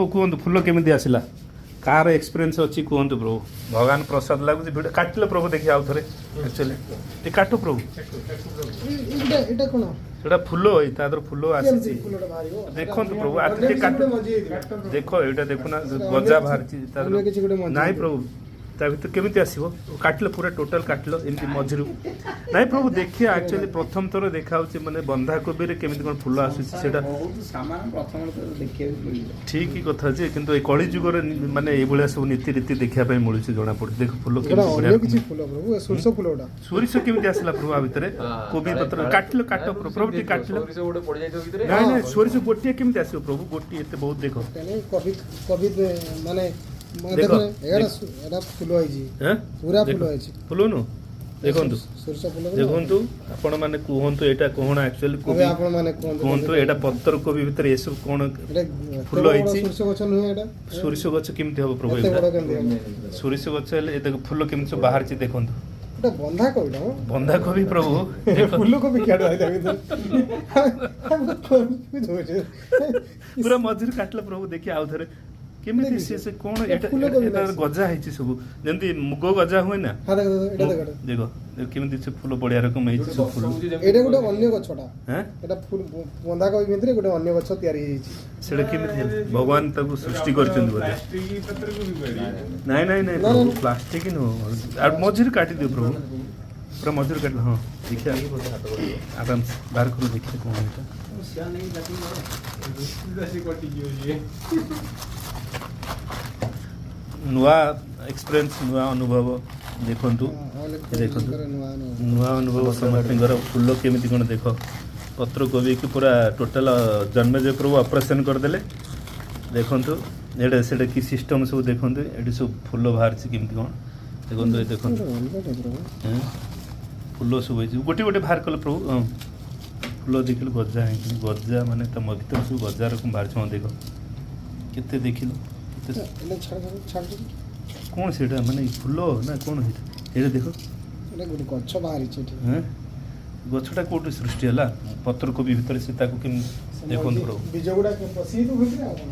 ପ୍ରଭୁ କୁହନ୍ତୁ, ଫୁଲ କେମିତି ଆସିଲା? କାହାର ଏକ୍ସପିରିଏନ୍ସ ଅଛି କୁହନ୍ତୁ ପ୍ରଭୁ। ଭଗବାନ ପ୍ରସାଦ ଲାଗୁଛି। ଭିଡ଼ିଓ କାଟିଲେ ପ୍ରଭୁ, ଦେଖି ଆଉ ଥରେ। ଆକ୍ଚୁଆଲି ଟିକେ କାଟୁ ପ୍ରଭୁ। ଏଇଟା, ଏଇଟା କ'ଣ? ସେଟା ଫୁଲ, ଏଇ ତା ଦେହରୁ ଫୁଲ କେମିତି ଆସିଛି। ଫୁଲଟା ବାହାରିବ? ଦେଖନ୍ତୁ ପ୍ରଭୁ, ଅନ୍ୟ ଆକୁ ଟିକେ କିଛି କାଟୁ। ଗୋଟେ ମଞ୍ଜି ହେଇଥିବ। ଦେଖ, ଏଇଟା ଦେଖୁନା, ସେଟା ଗଜା ଅନ୍ୟ ବାହାରିଛି ତା ଅନ୍ୟ କିଛି ଗୋଟେ ମଞ୍ଜି ନାଇଁ ହେଇଥିବ। ପ୍ରଭୁ, ତା ଭିତରେ କେମିତି ଆସିବ? କାଟିଲ, ପୁରା ଟୋଟାଲ କାଟିଲ ଏମିତି ମଝିରୁ। ନାଇଁ ପ୍ରଭୁ, ଦେଖିବା। ଆକ୍ଚୁଆଲି ପ୍ରଥମ ଥର ଦେଖା ହଉଛି, ମାନେ ବନ୍ଧାକୋବିରେ କେମିତି କ'ଣ ଫୁଲ ଆସୁଛି ସେଇଟା। ବହୁତ ସାମାନ ପ୍ରଥମ ଥର ଦେଖିବାକୁ ମିଳିବ। ଠିକ କଥା ଯେ, କିନ୍ତୁ ଏ କଳି ଯୁଗରେ ମାନେ ଏଇଭଳିଆ ସବୁ ନୀତି ରୀତି ଦେଖିବା ପାଇଁ ମିଳୁଛି, ଜଣା ପଡୁଛି। ଦେଖ ଫୁଲ ଏଇଟା କେମିତି ଅନ୍ୟ ବଢିଆ। କିଛି ଫୁଲ ପ୍ରଭୁ, ଏ ସୋରିଷ ଫୁଲଟା। ସୋରିଷ କେମିତି ଆସିଲା ପ୍ରଭୁ ଆ ଭିତରେ? କୋବି ପତ୍ର କାଟିଲ, କାଟ ପ୍ରଭୁ, ଟିକେ କାଟିଲ। ସୋରିଷ ଗୋଟେ ପଡିଯାଇଥିବ ଭିତରେ। ନାଇଁ ନାଇଁ, ସୋରିଷ ଗୋଟିଏ କେମିତି ଆସିବ ପ୍ରଭୁ? ଗୋଟିଏ ଏତେ ବହୁତ ଦେଖ। କାଇଁ, କୋବି, କୋବି ମାନେ ମାନେ ଦେଖ, ଦେଖ, ଏଇଟା ଏଇଟା ଫୁଲ ହେଇଛି। ହେଁ? ପୁରା ଦେଖ, ଫୁଲ ହେଇଛି। ଫୁଲ ନୁହଁ, ଦେଖନ୍ତୁ। ସୋରିଷ ଫୁଲ। ଦେଖନ୍ତୁ, ଆପଣ ମାନେ କୁହନ୍ତୁ ଏଇଟା କଣ ଆକ୍ଚୁଆଲି। ଏବେ କୋବି ଆପଣ ମାନେ କୁହନ୍ତୁ। କୁହନ୍ତୁ, ଏଇଟା ପତ୍ର କୋବି ଭିତରେ ଏସବୁ କଣ ଏଇଟା ଏତେ ଫୁଲ ବଡ଼ ହେଇଛି? ସୋରିଷ ଗଛ ନୁହେଁ ଏଇଟା। ସୋରିଷ ଗଛ କେମିତି ହବ ପ୍ରଭୁ ଏତେ ଏଇଟା? ବଡ଼ କେମିତି ହବ? ସୋରିଷ ଗଛ ହେଲେ ଏ ଦେଖ, ଫୁଲ କେମିତି ସବୁ ବାହାରିଛି ଦେଖନ୍ତୁ। ଏଇଟା ବନ୍ଧାକୋବିଟା ମ। ବନ୍ଧାକୋବି ପ୍ରଭୁ, ଦେଖ। ଫୁଲକୋବି କିଆଡୁ ଆଇଲା ଭିତରେ? ଆମେ confuse ହଉଛେ। ପୁରା ମଝିରୁ କାଟିଲା ପ୍ରଭୁ, ଦେଖି ଆଉ ଥରେ କେମିତି ସେ ସେ କଣ ଏଇଟା? ଫୁଲକୋବି ଏଇଟା ନାଇଁ। ଗଜା ହେଇଛି ସବୁ, ଯେମିତି ମୁଗ ଗଜା ହୁଏ ନା। ହଁ, ଦେଖ ଦେଖ, ଏଇଟା ଦେଖ ଏଇଟା। ଦେଖ ଦେଖ, କେମିତି ସେ ଫୁଲ ବଢିଆ ରକମ ହେଇଛି ସବୁ ଫୁଲ। ଏଇଟା ଗୋଟେ ଅନ୍ୟ ଗଛଟା। ହେଁ? ଏଇଟା ଫୁଲ ବନ୍ଧାକୋବି ଭିତରେ ଗୋଟେ ଅନ୍ୟ ଗଛ ତିଆରି ହେଇଯାଇଛି। ସେଟା କେମିତି ହେଲା? ଭଗବାନ ତାକୁ ସୃଷ୍ଟି କରିଛନ୍ତି ବୋଧେ। ନାଇଁ ନାଇଁ ନାଇଁ ନା, ପ୍ରଭୁ, ନା। ପ୍ଲାଷ୍ଟିକ ନୁହଁ। ଆଉ ମଝିରୁ କାଟିଦିଅ ପ୍ରଭୁ, ପୁରା ମଝିରୁ କାଟିଲ। ହଁ, ଦେଖିବା, ଆରାମସେ ବାହାର କରୁ, ଦେଖିବା କଣ ଏଇଟା। ସିଆ ନେଇକି କାଟିକି ନୂଆ ଏକ୍ସପିରିଏନ୍ସ, ନୂଆ ଅନୁଭବ ଦେଖନ୍ତୁ। ହଁ, ଦେଖନ୍ତୁ। ନୂଆ ନୂଆ। ନୂଆ ଅନୁଭବ ସମସ୍ତଙ୍କର। ଫୁଲ କେମିତି କ'ଣ ଦେଖ, ପତ୍ରକୋବିକି ପୁରା ଟୋଟାଲ ଜନ୍ମେଜୟ ପ୍ରଭୁ ଅପରେସନ୍ କରିଦେଲେ। ଦେଖନ୍ତୁ, ଏଇଟା ସେଇଟା କି ସିଷ୍ଟମ୍ ସବୁ ଦେଖନ୍ତୁ। ଏଠି ସବୁ ଫୁଲ ବାହାରିଛି କେମିତି କ'ଣ ଦେଖନ୍ତୁ, ଏ ଦେଖନ୍ତୁ। ଏଇଟା ଅଲଗା ଟାଇପର। ହେଁ? ଫୁଲ ସବୁ ହେଇଛି, ଗୋଟେ ଗୋଟେ ବାହାର କଲେ ପ୍ରଭୁ। ହଁ, ଫୁଲ ଦେଖିଲୁ, ଗଜା ହେଇଛି, ଗଜା ମାନେ ତା ଭିତରେ ସବୁ ଗଜା ରକମ ବାହାରିଛି। ହଁ, ଦେଖ କେତେ, ଦେଖିଲୁ କେତେ। ଏଇଟା ଛାଡ଼ ଛାଡ଼ ଛାଡ଼। କ'ଣ ସେଇଟା? ମାନେ ଫୁଲ ନା କ'ଣ ସେଇଟା? ଏଇଟା ଦେଖ। ଏଇଟା ଗୋଟେ ଗଛ ବାହାରିଛି ଏଠି। ହେଁ? ଗଛଟା କୋଉଠି ସୃଷ୍ଟି ହେଲା ପତ୍ରକୋବି ଭିତରେ? ସେ ତାକୁ କେମିତି ସେ ଦେଖନ୍ତୁ ମଞ୍ଜି- ପ୍ରଭୁ। ବୀଜ ଗୁଡାକ ପଶିଯାଇଥିବ ଭିତରେ ଆଉ କଣ?